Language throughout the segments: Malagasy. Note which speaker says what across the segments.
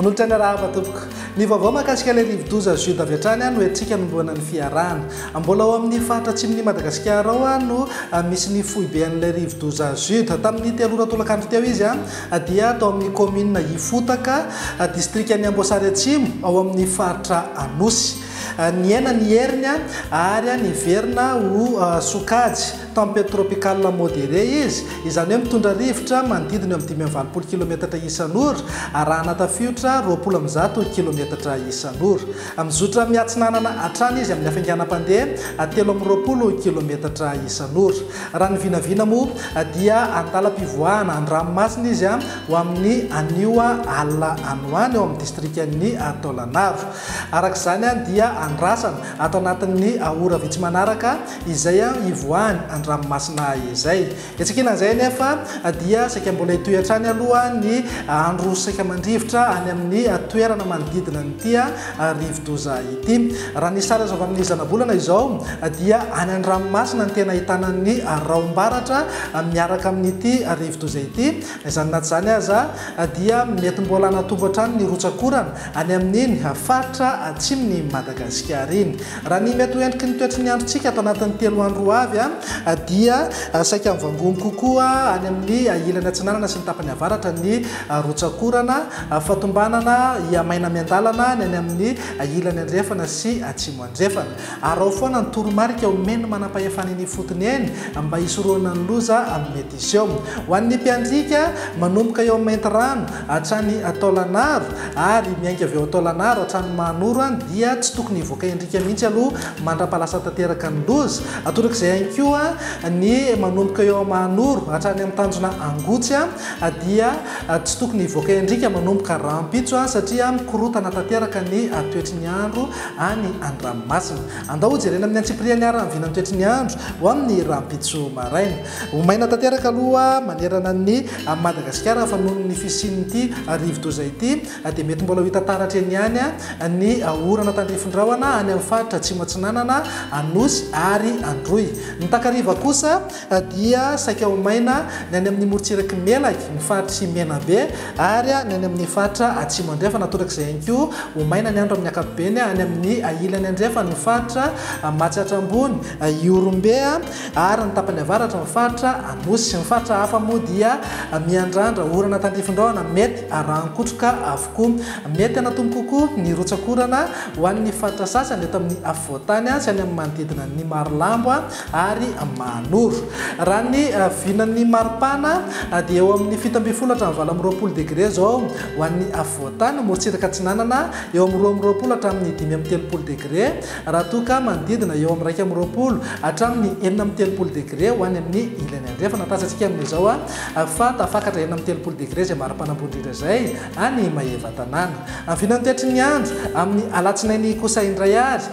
Speaker 1: Manolotra ny arahaba tompoko. Ny vaovao mahakasika ilay rivodoza Jude avy hatrany no entintsika hanombohana ny fiarahana. Mbola ao amin'ny faritra atsimon'i Madagasikara ao no misy ny foiben'ilay rivodoza Jude. Tamin'ny 3 ora tolakandro teo izy dia tao amin'ny kaominina Ifotaka, distrikan'i Amboasary Atsimo, ao amin'ny faritra Anosy. Nihena ny heriny ary niverina ho sokajy tempête tropicale modérée izy, izany hoe mitondra rivotra manodidina eo amin'ny 85 kilometatra isan'ora, arahana tafiotra 120 kilometatra isan'ora. Mizotra miatsinanana hatrany izy amin'ny hafainganam-pandeha 23 kilometatra isan'ora. Raha ny vinavina moa dia andalam-pivoahana an-dranomasina izy ho amin'ny anio alina any ho any ao amin'ny distrikan'i Taolagnaro. Araka izany dia andrasana ato anatin'ny ora vitsy manaraka izay hivoahany an-dranomasina izay. Etsy ankilan'izay anefa dia saika mbola hitohy hatrany aloha ny andro saika mandrivotra any amin'ny toerana manodidina an'ity rivodoza ity. Raha ny sary azo avy amin'ny zanabolana izao dia any an-dranomasina no tena ahitana ny rahom-baratra miaraka amin'ity rivodoza ity. Na izany na tsy izany aza dia mety mbola hanatombo hatrany ny rotsak'orana any amin'iny faritra atsimon'i Madagasikara iny. Raha ny mety ho endriky ny toetry ny androntsika ato anatin'ny 3 andro ho avy dia saika mivangongo kokoa any amin'ny ilany atsinanana sy ny tapany avaratra ny rotsak'orana, fatombanana hihamaina miandalana ny any amin'ny ilany andrefana sy atsimo andrefana. Araho foana ny toromarika omen'ny manampahefana eny ifotony eny mba hisorohana ny loza mety hiseho. Ho an'ny mpiandriaka, manomboka eo Maintirano hatrany Taolagnaro ary miainga avy eo Taolagnaro hatrany Mahanoro dia tsy tokony hivoaka endrika mihitsy aloha mandra-pahalasa tanteraka ny loza. Torak'izay ihany koa ny manomboka eo Mahanoro hatrany amin'ny tanjona Angotsy dia tsy tokony hivoaka endrika manomboka rahampitso satria mikorontana tanteraka ny toetry ny andro any an-dranomasina. Andao hojerena amin'ny antsipiriany ary ny vinan'ny toetry ny andro ho amin'ny rahampitso maraina. Ho maina tanteraka aloha manerana an'i Madagasikara fa noho ny fisian'ity rivodoza ity dia mety mbola ho hita taratra eny ihany ny orana tandrifin-drahona any amin'ny faritra Atsimo Atsinanana, Anosy ary Androy. Ny takariva kosa dia saika ho maina ny any amin'ny morontsirak'i Melaky, ny faritr'i Menabe ary ny any amin'ny faritra Atsimo Andrefana. Torak'izay ihany koa, ho maina ny andro amin'ny ankapobeny any amin'ny ilany andrefan'ny faritra Matsiatra Ambony, Ihorombe ary ny tapany avaratra ny faritra Anosy. Ny faritra hafa moa dia miandrandra orana tandrifin-drahona mety arahan-kotroka avokoa. Mety hanatombo kokoa ny rotsak'orana ho an'ny faritra sasany eto amin'ny afovoan-tany sy any amin'ny manodidina an'i Marolambo ary Mahanoro. Raha ny vinan'ny maripana dia eo amin'ny 17 hatramin'ny 28 degre izao ho an'ny afovoan-tany, morontsiraka atsinanana eo amin'ny 22 hatramin'ny 35 degre, raha toa ka manodidina eo amin'ny 21 hatramin'ny 36 degre ho any amin'ny ilany andrefana. Tazantsika amin'izao fa tafakatra 36 degre izay maripana ambony indrindra izay any Maevatanàna. Vinan'ny toetry ny andro amin'ny alatsinainy kosa indray ary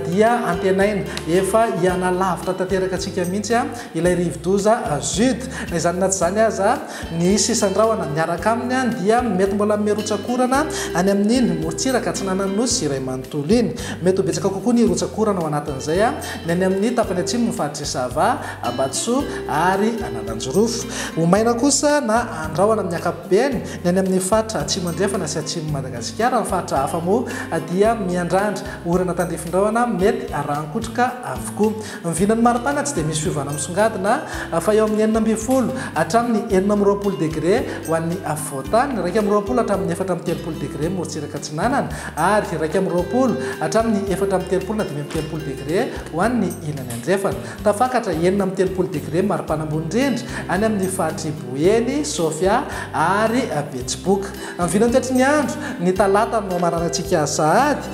Speaker 1: dia antenaina efa hihanalavitra tanteraka antsika mihitsy ilay rivodoza Jude. Na izany na tsy izany aza, ny sisan-drahona miaraka aminy dia mety mbola hanome rotsak'orana any amin'iny morontsiraka atsinanan'ny Nosy iray manontolo iny. Mety ho betsaka kokoa ny rotsak'orana ao anatin'izay ny any amin'ny tapany atsimon'ny faritr'i Sava, Ambatosoa ary Analanjirofo. Ho maina kosa na andrahona amin'ny ankapobeny ny any amin'ny faritra atsimo andrefana sy atsimon'i Madagasikara. Ny faritra hafa moa dia miandrandra orana tandrifin-drahona mety arahan-kotroka avokoa. Ny vinan'ny maripana tsy dia misy fiovana misongadina fa eo amin'ny 16 hatramin'ny 26 degre ho an'ny afovoan-tany, 21 hatramin'ny 34 degre morontsiraka atsinanana ary 21 hatramin'ny 34 na 35 degre ho an'ny ilany andrefana. Tafakatra 36 degre maripana ambony indrindra any amin'ny faritr'i Boeny, Sofia ary Betsiboka. Ny vinantoetry ny andro, ny talata no hamaranantsika sahady,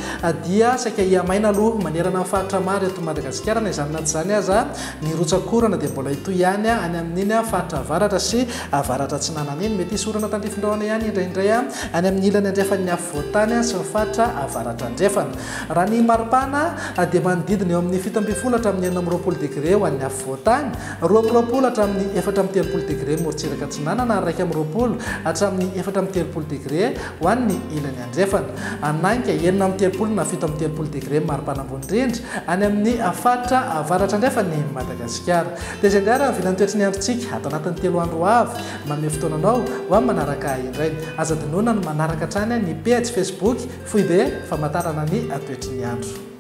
Speaker 1: dia saika hihamaina aloha manerana ny faritra maro eto Madagasikara. Na izany na tsy izany aza, ny rotsak'orana dia mbola hitohy ihany any amin'iny faritra avaratra sy avaratra atsinanana iny. Mety hisy orana tandrifin-drahona ihany indraindray any amin'ny ilany andrefan'ny afovoan-tany sy ny faritra avaratra andrefana. Raha ny maripana dia manodidina eo amin'ny 17 hatramin'ny 26 degre ho an'ny afovoan-tany, 22 hatramin'ny 34 degre morontsiraka atsinanana ary 21 hatramin'ny 34 degre ho an'ny ilany andrefana. Hanainga 36 na 37 degre maripana ambony indrindra any amin'ny faritra avaratra andrefan'i Madagasikara. Madagasikara. Dia izay indray ary ny vinan'ny toetry ny androntsika ato anatin'ny 3 andro ho avy. Manome fotoana anao ho amin'ny manaraka indray. Aza adinoina ny manaraka hatrany ny pejy Facebook Foibe Famantarana ny Toetry ny Andro.